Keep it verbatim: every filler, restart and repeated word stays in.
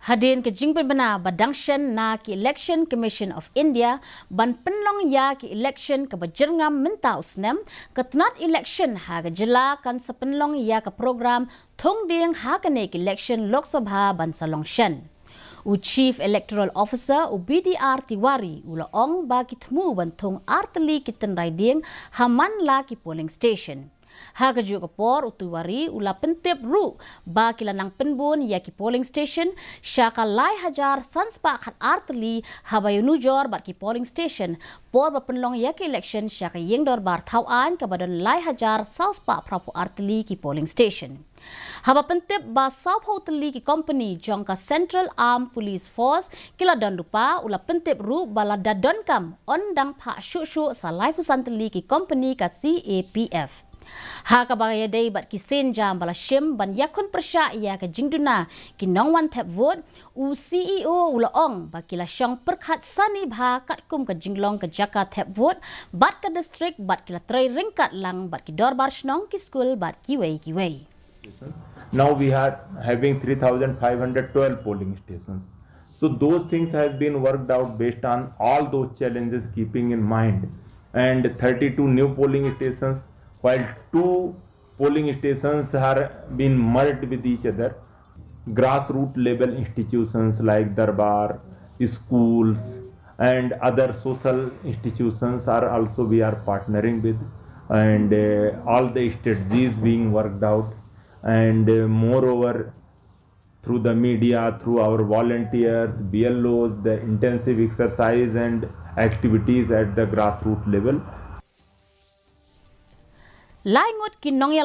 Hadien ka jingpynbna ba dang shen na ki Election Commission of India ban pynlong ïa ki election kaba jyrngam mynta u snem, ka tnat election ha ka jylla kan sa pynlong ïa ka program thung dieng ha kane ka election Lok Sabha ban sa long shen. U Chief Electoral Officer u B D R Tiwari u la ong ba ki thmu ban thung ar tylli ki tynrai dieng ha man la ki polling station. Ha kajuh ka por u Tiwari u la pyntip ruh ba ki la nang pynbun ïa ki polling station sha ka lai hajar san spah khat ar tylli, haba ïanujor bad ki polling station por ba pynlong ïa ki election sha ka ïing dorbar thaw aiñ kaba don lai hajar saw spah phra phew ar tylli ki polling station. Haba pyntip ba saw phew tylli ki company jong ka Central Armed Police Force ki la don lypa, u la pyntip ruh ba lada donkam yn dang phah shuh shuh sa lai phew san tylli ki company ka C A P F. Ha kaba ïadei bad ki sienjam ba la shim ban ïakhun pyrshah ïa ka jingduna ki nongwan thep vote, u C E O u la ong ba ki la shong pyrkhat sani bha katkum ka jinglong ka jaka thep vote bad ka district, bad ki la trei ryngkat lang bad ki dorbar shnong, ki skul bad kiwei kiwei. Now we are having three thousand five hundred twelve polling stations. So those things have been worked out based on all those challenges, keeping in mind. And thirty-two new polling stations, while two polling stations are being merged with each other. Grassroots level institutions like Darbar, schools, and other social institutions are also we are partnering with, and uh, all the strategies being worked out. And uh, moreover, through the media, through our volunteers, B L Os, the intensive exercise and activities at the grassroots level. Lai ngut ki nongïa